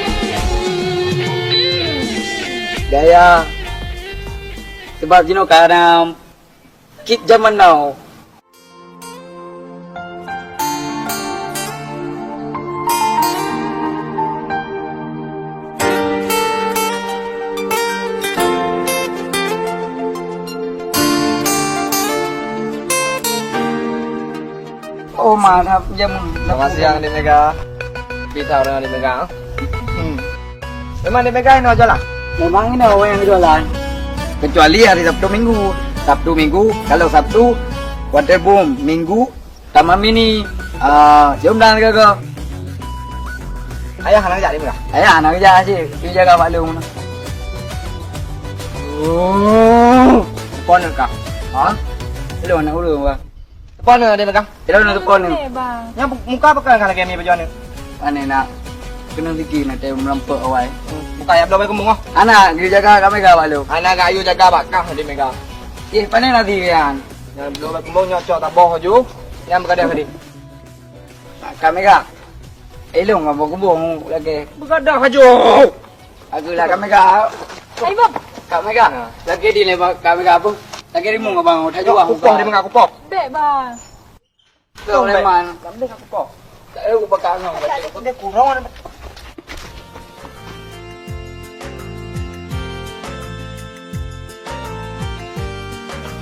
Gaya. Sabab jinoe ka na kit jameun now. Oh, mantap, jam. Selamat siang, Dek Mega. Pita orang Dek Mega. Hmm. Memang Dek Mega inoe jualan? Memang inoe awak nyang jualan. Kecuali hari Sabtu Minggu. Sabtu Minggu, kalau Sabtu, Wonder Boom, Minggu, Taman Mini. Ah, jom dah jaga. Ayah hana jak Dek Mega? Ayah hana jak asyik. Pi jaga Pak Long. Oh, kon ka. Ha? Hello, anak urang, Bang. Telepon ni, Dek Mega. Telepon ni, telepon ni. Boleh, Bang. Nyang bu-, muka apa kan lagi ni baju ni? Pane nak kena lagi nak tayong merampok awai. Bukan ya belum aku mungah. Anak, dia jaga kat Mega bak lu. Anak kat ayu jaga bak kah, Dek Mega. Eh, pane lagi kan? Yang belum aku mau nyocok tak boh aju. Yang berkadang tadi. Kat Mega. Eh, lu ngapa kubung lagi? Berkadang aju. Aku lah, Kak Mega. Hai, Bang. Kak Mega. Ha. Lagi di lewat Kak Mega apa? Lagi rimong abang, tak jauh. Kupoh dia mengaku poh. Bek, Bang. Tu, Bek. Leman. Kak Mega kupoh. Tak ada kupoh kat ngau. Dia kurang.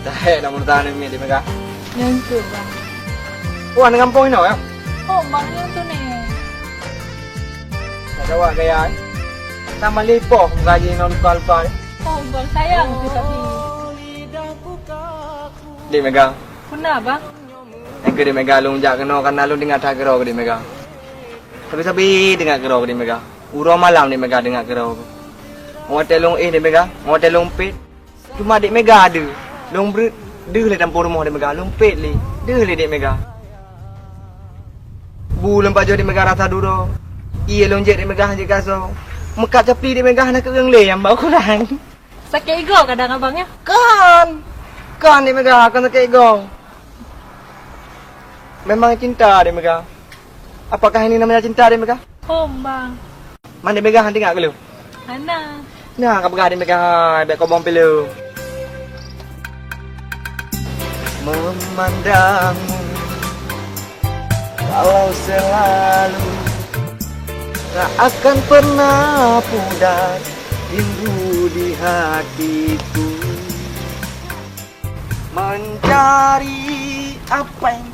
Tahe na murta ni mi Dek Mega. Nyang tu, Bang. Wah, ni gampông inoe ya? Oh, Bang, nyang tu ni. Nak jawab gaya, eh? Nama lipoh gaji non lupa-lupa ni. Oh, Bang, sayang tu tapi. Dek Mega. Puna, Bang? Nyang keu Dek Mega lôn jak keunoe karena lôn teuingat that keudroe keu Dek Mega. Sabe-sabe teuingat keudroe keu Dek Mega. Uroe malam Dek Mega teuingat keudroe. Watèe lôn éh Dek Mega, watèe lôn pet. Cuma Dek Mega deuh, lôn breuet deuh lé tampôh rumoh Dek Mega, lôn pet lé, deuh lé Dek Mega. Bu lôn pajoh Dek Mega rasa dudoe, ié lôn jép Dek Mega han jeuet gasoe. Meukat capli Dek Mega hana keureung lé nyang bak uroe nyan. Sakét igoe kadang abang nyoe? Kon! Kon Dek Mega, kon sakét igoe. Memang cinta Dek Mega. Apakah ini namanya cinta Dek Mega? Hom, Bang. Man Dek Mega han teuingat keu lôn? Hana. Nah, ka peugah Dek Mega hai, bèk kobong pilu. Memandangmu walau selalu tak akan pernah pudar rindu di hatiku. Mencari apa yang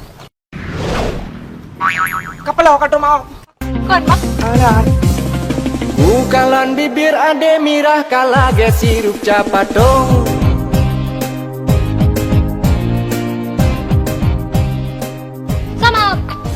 Kepala kata mau. Kon, Bang. Alah. Bukalan bibir ade mirah ka lagèe sirup capatong.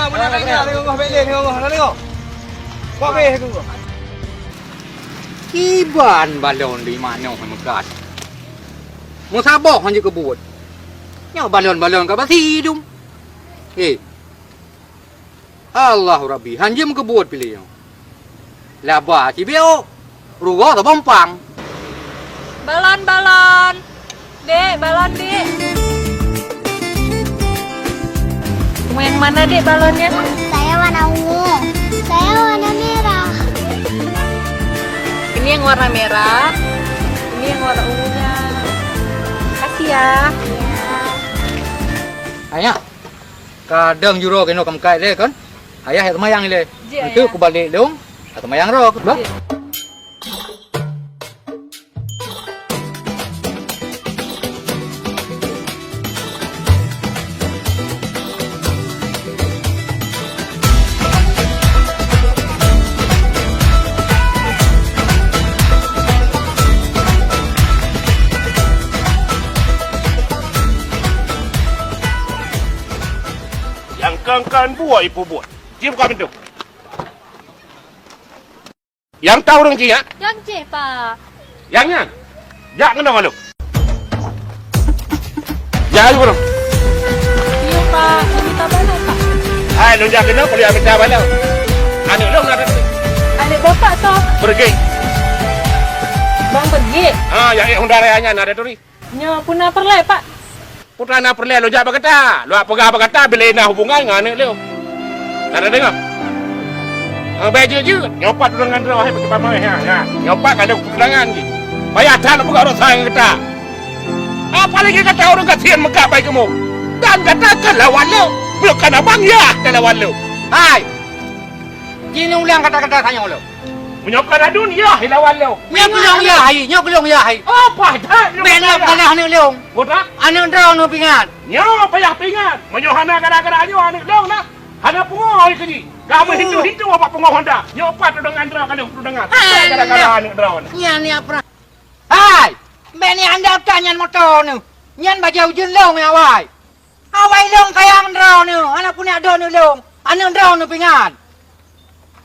Tengok, tengok, tengok, tengok, tengok. Buat beh, tengok. Kiban balon di manoh meukat. Meusaboh hana keubuet. Nyoe balon-balon ka basi dum. Eh. Allahu Rabbi, hanjeum keubuet piléh nyoe. Laba sibiôk, rugoe sabompang. Balon, balon. Dek, balon, Dek. Mau yang mana, Dek, balonnya? Saya warna ungu. Saya warna merah. Ini yang warna merah. Ini yang warna ungunya. Kasih Ya. Ayah, kadang juro kena kemkai deh kan? Ayah ya semayang le. Jih, itu ayah. Ku balik dong, semayang roh. Bah? Jih. Nyang kan-kan buet ipubuet. Ci buka pintoe. Nyang tau ureueng ci nyan? Nyang ci, Pak. Nyang nyan? Jak keunoe lom. Jak laju keunoe. Iya, Pak. Kami tak bala, Pak. Hai, lôn jak keunoe, peue lôn jak mita bala. Aneuk lôn na turi. Aneuk Bapak toh? Beureuguek. Bang Beureuguek? Ha, nyang ék Honda Raya nyan na turi. Nyoe peue na peureulée, Pak? Peue na peureulée, lôn jak bak gata. Lôn peugah bak gata, bila na hubungan ngon aneuk lôn. Ka tadeungoe? Ah, bék jeuet-jeuet. Nyoe pat tunangan droe, hai, bagi paméh, ha, ha. Nyoe pat ka lheueh tunangan jih. Payah that lôn peugah urosan ngon gata. Apalagi gata ureueng gasien meukat bai kamoe. Dan gata ka lawan lôn. Meunyoe ka na bang yah ka lawan lôn. Hai! Jinoe ulang kata-kata tanyoe lôn. Meunyoe ka ladun, yah ilawan lôn. Nyoe keu lôn yah hai, nyoe keu lôn yah hai. Oh, paih that lôn. Bék lôn kalah aneuk lôn. Buta? Aneuk droeneuh pingan. Nyoe payah pingan. Meunyoe hana gara-gara nyoe aneuk lôn na, hana pungo hai keu jih. Ka meuhitu-hitu bak pungo Honda. Nyoe pat tunangan droe ka lheueh tunangan. Alah. Gara-gara aneuk droeneuh. Nyan ni apa? Hai! Bék ni anda utak nyan moto neuh. Nyan bajée ujeuen lôn ya wai. Awai lôn kayang droeneuh, hana peunak droeneuh lôn. Aneuk droeneuh pingan.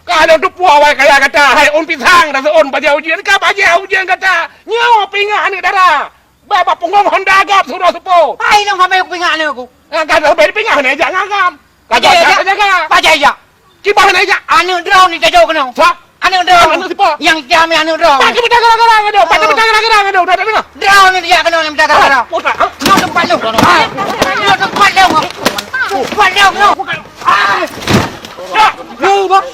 Ka lôn teupeue awai kaya gata, hai ôn pisang, raseuôn bajée ujeuen, ka bajée ujeuen gata. Nyoe pingan aneuk dara. Ba, ba punggong Honda gob suroh seupôt. Hai lôn sampai pingan aneuk ku. Ka, ka sampai pingan aneuk jak ngagam. Ka bajée jak, jaga. Bajée jak. Kiban aneuk jak. Aneuk droeneuh tado keunoe. Sa? Aneuk droeneuh. Aneuk sipa? Nyang jami aneuk droeneuh. Pakai benda gara-gara aneuk. Pakai benda gara-gara aneuk. Dah, dah, dah. Droeneuh jak keunoe nyang benda gara-gara. Oh, tak, ha? Nyoe teumpat lôn. Ha? Nyoe teumpat lôn. Teumpat lôn, nyoe. Teumpat lôn, nyoe. Ah. Dah. Lu, Bang.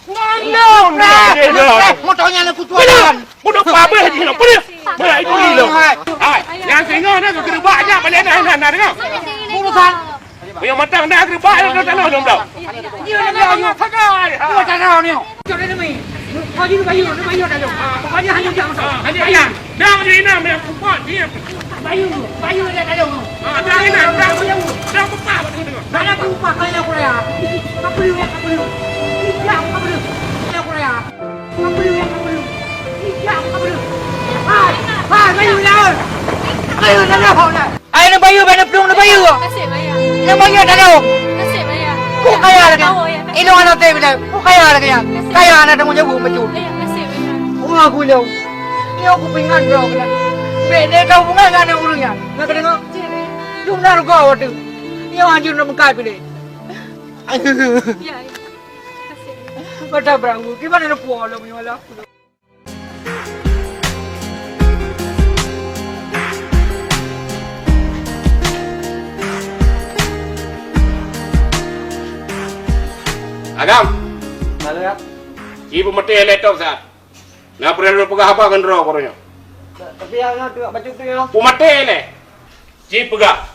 Ngon lôn. Eh, eh, motor nyan aku tuan. Budak pabeh jih nak peureuh. Bah, itu ni lôn. Hai, nyang singoh na keugeubak aja balik na, na, na, dengar. Urusan. Meunyoe mantong na geubak, na tanoh lom dah. Iya, iya, iya. Dua cara ni. Cok ni mi. Kau ni bayu, ni bayu dah tu. Pokoknya hanya dia. Hanya ayam. Dah ni na, meh kupat ni. Bayu, bayu dah dah tu. Ah, dah ni na, dah bayu. Dah pepah tu dengar. Mana tu pepah kau yang kurang? Kau perlu, kau perlu. Kau perlu. Kau perlu. Hai, hai, bayu dah. Bayu dah dah. Hai, ni bayu, bana pelung ni bayu. Kasih bayar. Ni bayu dah dah. Kasih bayar. Ku kaya lagi. Tahu ya, kasih. Ilong anak teh bila. Ku kaya lagi ya. Kasih. Kaya anak tanggung jawab betul. Iya, kasih bayar. Wah, aku lo. Ni aku pingan bro kena. Beda kau bunga dengan anak urang ya. Nak kena ngok. Cik. Lu nak rugi waktu. Ni anjur nak mengkai pilih. Ya, ya. Kasih. Kau dah beranggu. Gimana nak pulang lo punya malam? Agam. Lalu ya. Ibu mati laptop saat. Nah, pernah peugah apa kan roh korangnya? Tapi yang nak tengok baju tu ya. Pu mati leh. Ci peugah.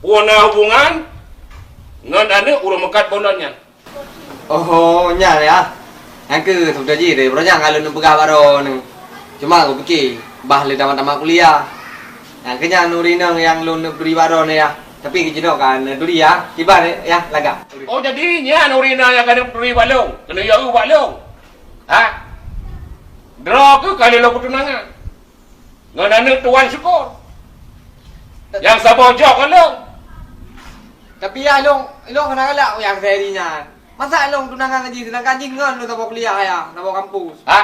Pu na hubungan ngon aneuk ureueng meukat bonon nyan. Oh, nyan ya. Nyang keu seutôt jih deh, beuranyang ka lôn peugah bak droeneuh. Cuma kupike, bah lé tamat-tamat kuliah. Nyang keu nyan ureueng inong nyang lôn neuturi bak droeneuh ya. Tapi keunoe ka neuturi ya, kiban ya, lagak. Oh, jadi nyan ureueng inong nyang ka neuturi bak lôn, keuneuk yue bak lôn. Ha? Droe keuh ka lôn peutunangan. Ngon aneuk Tuan Syukur. Nyang saboh jok ngon lôn. Tapi ya lôn, lôn hana galak nyang Seheri nyan. Masa lôn tunangan ngon jih, sedangkan jih ngon lôn saboh kuliah ya, saboh kampus. Ha?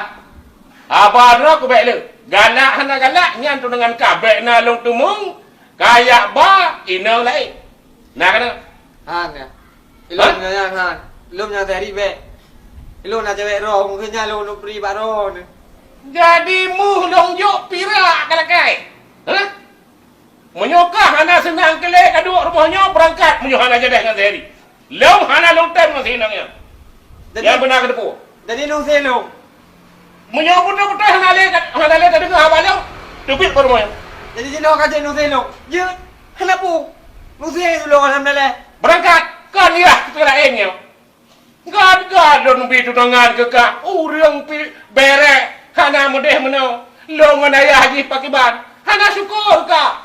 Haba droe kubek lé. Galak hana galak nyan tunangan ka bek na lôn teumeung, kayak ba inong laén. Na kana? Han ya. Ilôn nyan han. Ilôn nyan Seheri bek. Ilôn na cewek roh, mungkin nyan lôn neubri bak droeneuh. Jadi muh lôn jok pirak ka lakai. Hah? Meunyoe kah hana seunang keu lé ka duek rumoh nyoe beurangkat meunyoe hana jadeh ngon Seheri. Lôn hana lôn tem ngon si inong nyan. Jadi, nyang beuna keuteupue. Jadi lôn se lôn. Meunyoe beutôi-beutôi hana lé, hana lé tadeungoe haba lôn, teubiet bak rumoh nyoe. Jadi jinoe ka jeuet nusée lôn. Jeuet, hana peue. Nusée lôn alhamdulillah. Beurangkat, kon yah keu laén nyoe. Gad-gad lôn bi tunangan keu kah, ureuëng pi bèrèh hana meudeh meunoe. Lôn ngon ayah jih pakiban, hana syukur kah.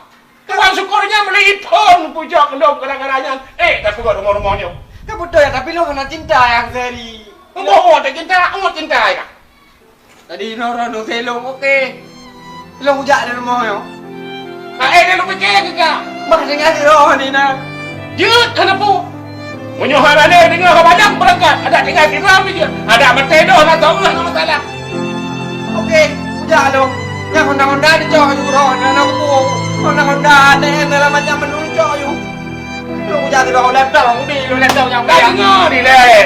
Tuan syukur nyan meuleueh phon pujok lôn gara-gara nyan. Eh, tapeugah rumoh-rumoh nyoe. Ka beutôi, tapi lôn hana cinta nyang seri. Rumoh-rumoh tak cinta, rumoh cinta ya. Tadi nyoe droeneuh lôn, oke. Lôn kujak di rumoh nyoe. Hai, lôn pike keu ka. Bah tinggai sidroe ni na. Jeuet hana peue. Meunyoe hana lé deungoe haba nyang beurangkat, adak tinggai sidroe pih jeuet. Adak maté doh na tong na masalah. Oke, kujak lôn. Nyang honda-honda dicok aju droe, na na kupu. Honda-honda A T M dalam macam menu dicok aju. Lôn kujak sidroe ulat dong, di ulat dong nyang Dah deungoe dilèe.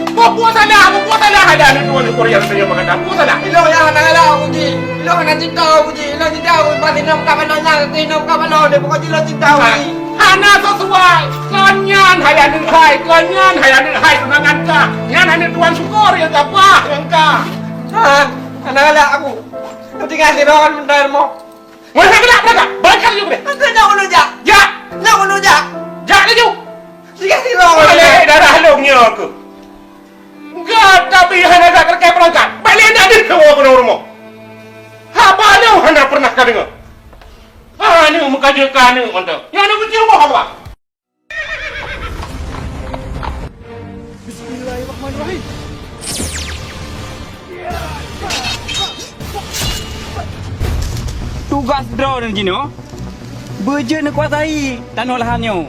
Peue, peue salah, peue salah ada aneuk tuan syukur nyang seunyoe meukadak. Peue salah? Ilôn nyang hana galak uji. Ilôn hana cinta uji. Ilôn cinta uji. Pas inong ka balon nyan, inong ka balon dia pokok ilôn cinta uji. Hana sesuai. Kon nyan hai aneuk hai, kon nyan hai aneuk hai tunangan ka. Nyan aneuk tuan syukur nyang ka bah nyang ka. Ha, hana galak aku. Tinggai sidroe mentari mo. Masa kena berangkat, berangkat laju deh. Masa nak ulu jak? Jak. Nak ulu jak? Jak laju. Tiga siro. Boleh darah lông nyoe ke? Gata bi hana gak terkait berangkat. Balik nak di ke orang rumah. Haba lông hana pernah ka dengar. Anu muka je ka anu mantap. Ya anu kecil rumah apa? Bismillahirrahmanirrahim. Tugas droeneuh jinoe beujeuet neukuasai tanoh lahan nyoe.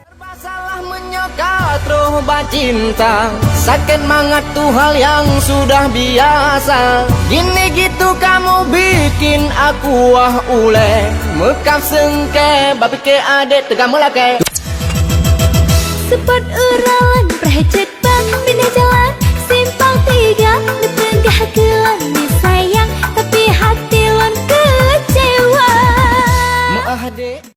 Serba salah meunyoe ka troh bak cinta. Sakét mangat tu hal nyang sudah biasa. Gini gitu kamu bikin aku wah ulèe. Meukab seungke bak pike adék teuga meulakèe. Seupôt uroe lôn preh cit bak binéh